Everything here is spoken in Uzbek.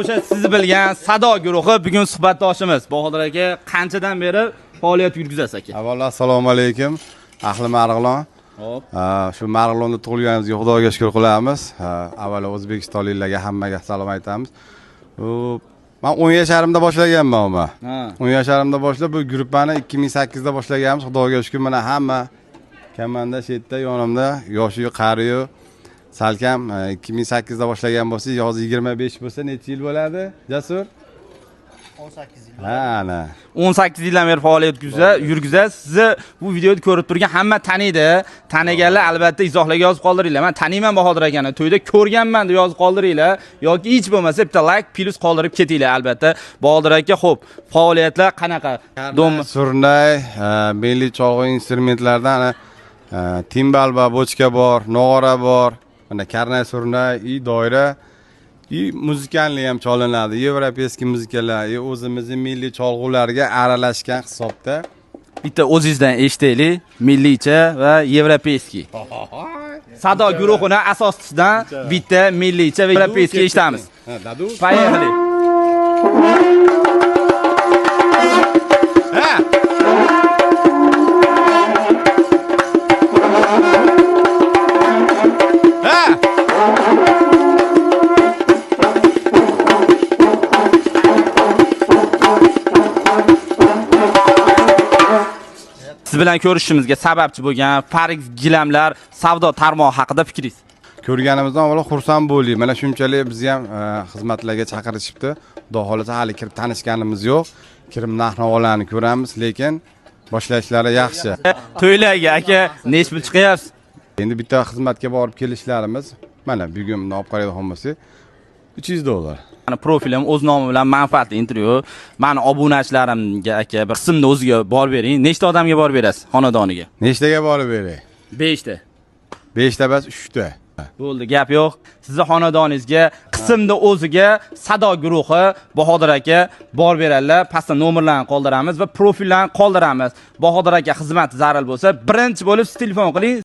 O'sha sizni bilgan Sado guruhi bugun suhbatdoshimiz. Bahodir aka, qanchadan beri faoliyat yurgizasiz aka? Avvalo assalomu alaykum, ahli Marg'ilon. Hop. Shu Marg'ilonda tug'ilganimizga Xudoga shukr qilamiz. Avvalo o'zbekistonliklarga hammaga salom aytamiz. Men 10 yasharimda boshlaganman uni. 10 yasharimda boshlab bu guruhni 2008 da boshlaganmiz. Xudoga shukr, mana hamma komanda shu yerda yonimda, yoshi-yu, qariyu salkam 2008 da boshlagan bo'lsa, hozir 25 bo'lsa necha yil bo'ladi, Jasur? 18 yil. Ha, ana. 18 yildan beri faoliyat yurgizasiz. Sizni bu videoda ko'rib turgan hamma taniydi. Taniganlar albatta izohlarga yozib qoldiringlar. Men taniyman Bahodir akani, to'yda ko'rganman deb yozib qoldiringlar yoki hech bo'lmasa bitta like, plus qoldirib ketinglar albatta. Bahodir aka, xo'p, faoliyatlar qanaqa? Dom surnay, milliy cholg'u instrumentlardan timbal va bochka bor, nog'ora bor, mana karnay, surnay, i doira, i muzikalni ham cholinadi, yevropeyskiy muzikalar, i o'zimizning milliy cholg'ularga aralashgan hisobda. Bitta o'zingizdan eshitaylik, milliycha va yevropeyskiy. Sado guruhini asoschisidan bitta milliycha va yevropeyskiy eshitamiz. Ha, dadu. Поехали. Ha. Ha. Siz bilan ko'rishishimizga sababchi bo'lgan Farex gilamlar savdo tarmog'i haqida fikringiz? Ko'rganimizdan avvalo xursand bo'ldik. Mana shunchalik bizni ham xizmatlarga chaqirishibdi. Xudo xolasa hali kirib tanishganimiz yo'q. Kirib narx-navolarni ko'ramiz, lekin boshlashlari yaxshi. To'ylarga aka nech pul chiqyapsiz? Endi bitta xizmatga borib kelishlarimiz, mana bugun bundan olib qaraydigan bo'lsak, $300. Mani profilim o'z nomi bilan manfaatli intervyu. Mani obunachilarimga aka bir qismni o'ziga borib bering. Nechta odamga borib berasiz xonadoniga? Nechtaga borib beray? 5 ta. 5 ta bas 3 ta. Bo'ldi, gap yo'q. Sizni xonadoningizga qismni o'ziga Sado guruhi Bahodir aka borib beradilar. Pastda nomerlarni qoldiramiz va profillarni qoldiramiz. Bahodir aka xizmati zarur bo'lsa, birinchi bo'lib siz telefon qiling.